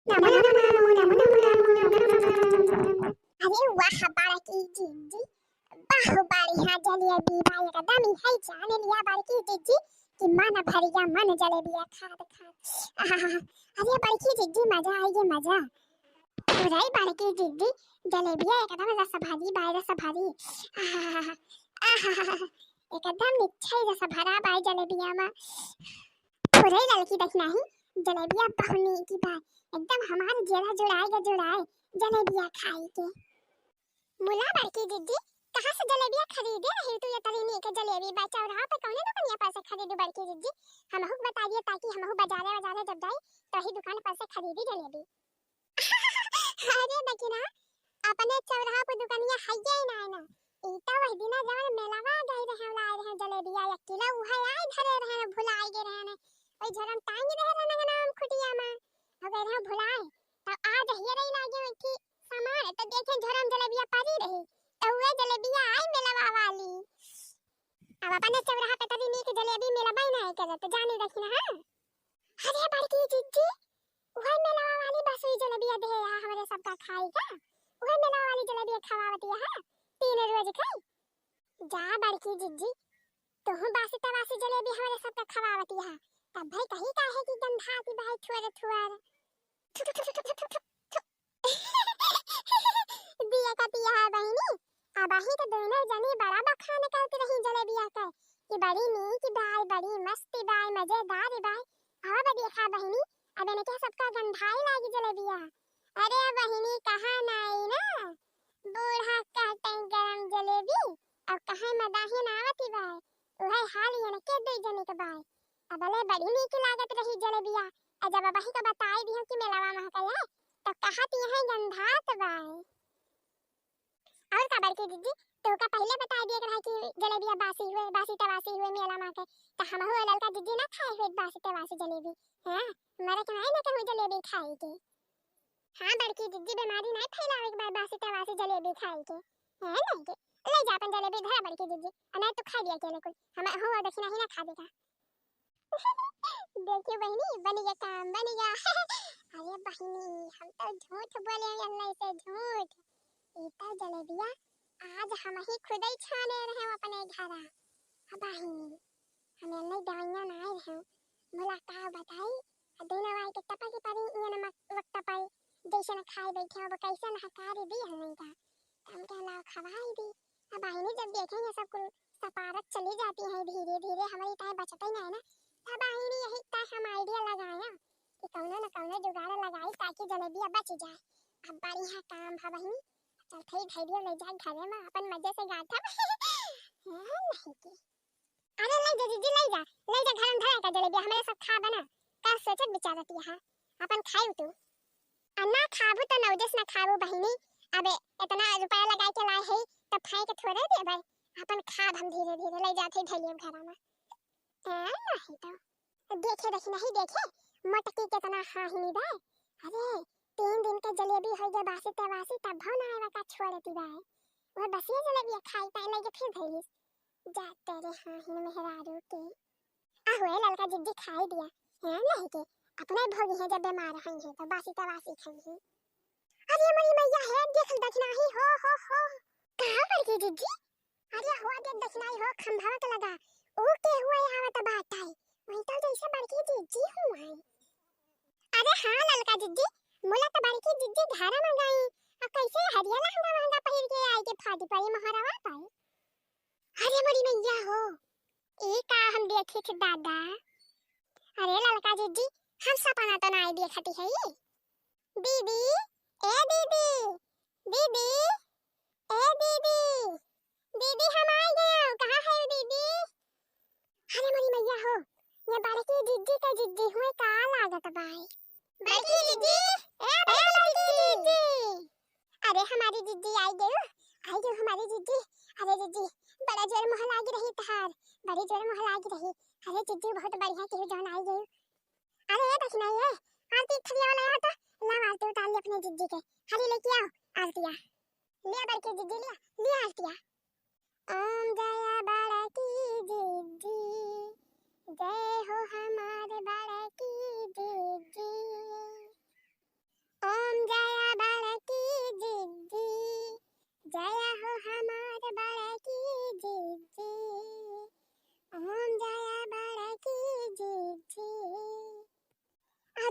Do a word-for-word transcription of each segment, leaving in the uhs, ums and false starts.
अरे वाह बड़की जिज्जी, बहुत बढ़िया जलेबी बा एकदम, इहै जान लिया बड़की जिज्जी कि मन भरिया मन जलेबिया खात खात। आहा, अरे बड़की जिज्जी मजा आइगे मजा। अरे बड़की जिज्जी जलेबिया एकदम रस भरी बा, रस भरी। आहा, आहा, एकदम मिच्छई रस भरा बा जलेबिया मा। अरे ललकी दखिनही, जलेबिया बहुत नीक बा, एकदम हमार जियरा जुड़ाए गे जुड़ाए जलेबिया खाई के। मुला बड़की जिज्जी, कहाँ से जलेबिया खरीदे रही तू? ये तरी नीक जलेबी बा चौराहा पे कौने दुकनिया पर से खरीदू बड़की जिज्जी? हमहू के बता दिए ताकि हमहू बाजारे बाजारे जब जाई तो ही दुकान पर से खरीदी जलेबी। अरे दखिना, अपने चौराहा पे दुकनिया हइये ना ना। ई तो वही दिना जवन मेलावा गई रहे, लाए रहे जलेबिया एक किलो, उहे आई धरे रहे, भुलाई गए रहे। ओई झरम टांगी रहे रहे ना नाम खुटिया मा, हो गए रहे भुलाए। तब आज हियरे लागे कि सामान तो देखे झरम जलेबिया परी रही, तो उहे जलेबिया आई मेलावा वाली। अब अपने चौराहा पे तरी नीक जलेबी मेलावा ही ना करत, जानी दखिना, हाँ। अरे बड़की जिज्जी, उहे मेलावा वाली बसुई जलेबिया दे या हमरे सबका खाई का? उहे मेलावा वाली जलेबिया खवावती है, तीन रोज खाई। जा बड़की जिज्जी, तुहू बासी तवासी जलेबी हमरे सबका खवावती है, तब भाई कहीं काहे की गंधाती बाई थुअर थुअर। दिया का पिया है बहिनी, अबही तो दोनों जनी बड़ा बखान करत रही जलेबिया के कि बड़ी नीक बाय, बड़ी मस्त बाय, मजेदार बाय। अब देखा बहिनी, अब इनके सबका गंधाई लागी जलेबिया। अरे बहिनी, कहाँ नाई ना, बूढ़ा कहते गरम जलेबी, अब कहाँ मदाही ना आवती बाय, उहे हाल इनके दू जनी के बाय। अबले बड़ी नीक लागत रही जलेबिया, आ जब अबही का बताई दिहूँ कि मेलावा महकल है, तो कहत यही गंधात बाय। और का बड़की जिज्जी, तोहका पहिले बताई दिए के रहे कि जलेबिया बासी हुए, बासी तवासी हुए मेला मा के, तो हमहू ललका जिज्जी ना खाए हुए बासी तवासी जलेबी। हाँ, मरे के नाई ना कहूँ जलेबी खाई के। हाँ बड़की जिज्जी, बीमारी नाई फैलावे के बाद बासी तवासी जलेबी खाई के। हाँ, नहीं के, ले जा अपन जलेबी घर बड़की जिज्जी, और नहीं तो खा लिया अकेले कुल, हम हो दखिना ही ना खा देगा। देखियो बहिनी, बन गया काम, बन गया। अरे बहिनी, हम तो झूठ बोले हैं, अल्लाह से झूठ। ई तो जलेबिया आज हम ही खुद ही छाने रहे अपने घरा। अब बहिनी, हम अल्लाह दवाइयाँ ना आए रहे, मुलाकात बताई, आ दिन आए के टपा के परी, इयन मत वक्त पाई, जैसे न खाए बैठे, अब कैसे न हकारी दी हमें का, तो हम कहला खवाई दी। अब बहिनी जब देखेंगे सब कुल सपारत चली जाती हैं धीरे धीरे, हमारी ताए बचते ही नहीं ना। तब आईनी यही ताए हम idea लगाया कि कौनो न कौनो जुगाड़ लगाई ताकि जलेबिया बच जाए। अब बढ़िया काम है बहिनी, चल थई धैर्य ले जाए घरे में अपन मजे से गाठब। हाँ, नहीं की। अरे ले जा जिज्जी, ले जा, ले जा घर में धरा का जलेबिया, हमारे सब खा बना। का सोचत विचारत यहाँ, अपन खाई तू। आ ना खाबू तो नौजस ना खाबू बहिनी, अबे इतना रुपया लगा के लाए है तो फेंक थोड़े देबै, अपन खाब हम धीरे धीरे, ले जाते धैलियम घरा में। ए, नहीं तो। देखे देखी नहीं देखे, मोटकी कितना हाहिनी बा। अरे, तीन दिन के जलेबी हो गया बासी तवासी, तब भो ना आवा का छोड़ती बा। वो बसिया जलेबिया खाई ताई लेके फिर धैलिस। जा तेरे हाहिन मेहरारू के। आहो, ए ललका जिज्जी खाई दिया। हैं, नहीं के, अपने भोगी हैं जब बीमार हैं हैं तो बासी तवासी खाई हैं। अरे मोरी मैया है, देख दखिना ही हो, हो, हो। कहाँ बड़की जिज्जी? अरे हो, देख दखिना ही हो, खंभवा के लगा। ऊ के हुआ है आवत बात है। वही तो जैसे बड़की जिज्जी हुआ है। अरे हाँ ललका जिज्जी, मुला तो बड़की जिज्जी घर में गई। अब कैसे हरिया लहंगा वहंगा पहिर के आई के फाटी पड़ी मोहरवा पाई। अरे मोरी मैया हो, ई का हम देखी थी दादा? अरे ललका जिज्जी, हम सपना तो नाई देखती है। दीदी, ए दीदी, दीदी, ए दीदी, दीदी हम आ गए, कहाँ है दीदी? अरे मोरी मैया हो, ये बड़की जिज्जी के जिज्जी हुए का लागत बाई। बड़की जिज्जी, ए बड़की जिज्जी। अरे हमारी जिज्जी आई गई, आई गई हमारी जिज्जी। अरे जिज्जी, बड़ा जोर मोह लागी रही तहार, बड़ी जोर मोह लागी रही। अरे जिज्जी बहुत बढ़िया की जौन आई गई। अरे ये दखिना ये, आरती थरिया वाला आया तो, लाओ आरती उतार ले अपने जिज्जी के, हरी लेके आओ आरतिया। ले बड़की जिज्जी लिया, लिया आरतिया। ओम जय बड़की जिज्जी, जय हो हमारे बड़की जिज्जी।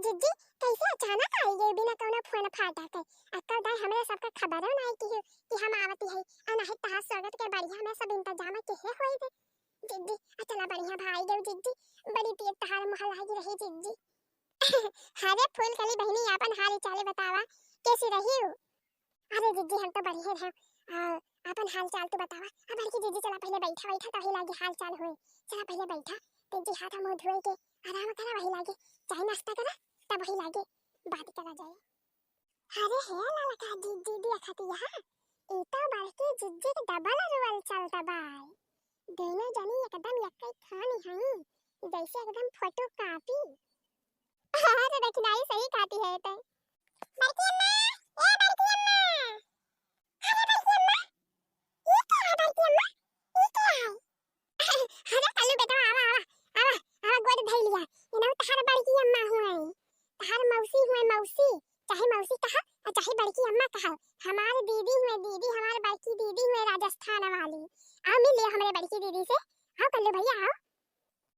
जिज्जी, कैसे अचानक आई गई बिना कौनो फोन फाटा के? अक्का दाई हमरे सबका खबरो नाई की कि हम आवती है। अनाहित तहार स्वागत के बढ़िया हमें सब इंतजाम के है होई दे। जिज्जी, आ चला बढ़िया भाई गई जिज्जी, बड़ी देर तहार मुँह लागी रही जिज्जी। अरे फूल कली बहिनी, आपन हाल चाल बतावा, कैसी रही हो? अरे जिज्जी, हम तो बढ़िया हैं। आ, आपन हाल चाल तू बतावा। अब बड़की जिज्जी, चला पहले बैठा, बैठा, तभी लागे हाल चाल होए। चला पहले बैठा, जिज्जी, हाथ मुँह धोए के आराम करा, वही लागे चाय नाश्ता करा, तब वही लागे बात करा जाए। अरे हे ललका जिज्जी, देखत यहाँ, ई तो बड़की जिज्जी के डबल रोल चलता बाय। दोनों जनी एकदम एक्के खानी हई, जैसे एकदम फोटो कॉपी। हाँ, तो दखिनाई सही खाती है ते। बड़की अम्मा, ए बड़की अम्मा। अरे बड़की अम्मा, ई का है बड़की अम्मा? ई का है? अरे कल्लू बेटवा, आवा, आवा, आवा, आवा, गोद धइ लिया। ये ना तहार बड़की अम्मा हुए, तहार मौसी हुए, मौसी, चाहे मौसी कहा और चाहे बड़की अम्मा कहा। हमार दीदी हुए, दीदी, हमार बड़की दीदी हुए राजस्थान वाली। आओ मिल लियो हमरे बड़की दीदी से। आओ कल्लू भैया, आओ।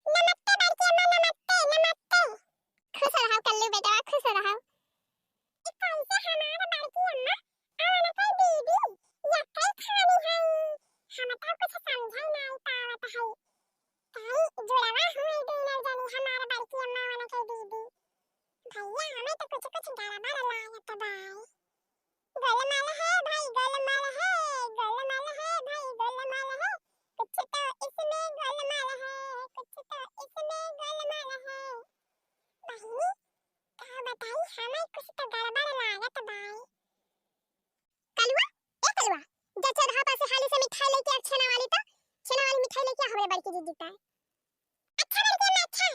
नमस्ते बड़की अम्मा, नमस्ते, नमस्ते। खुश रहो कल्लू बेटवा, खुश रहो। ई कैसे हमार बड़की अम्मा और उनके दीदी एक्के खानी हई? हम तो कुछ समझे नाई पावत हई। कई जुड़वा हुए दोनों जनी हमार बड़की अम्मा और उनके दीदी। भैया, हमें तो कुछ कुछ गड़बड़ लागत बाय। गोलमाल है भाई, गोलमाल है, गोलमाल है भाई, गोलमाल है। कुछ तो इसमें गोलमाल है, कुछ तो इसमें गोलमाल है। बहिनी, का बताई, हमें कुछ तो गड़बड़ लागत बाय। कलुआ, ए कलुआ, जा चौराहा पर से हाली से मिठाई लेके आ, छेना वाली तो, छेना वाली मिठाई लेके आ हमरे बड़की दीदी का। अच्छा बड़की अम्मा, अच्छा।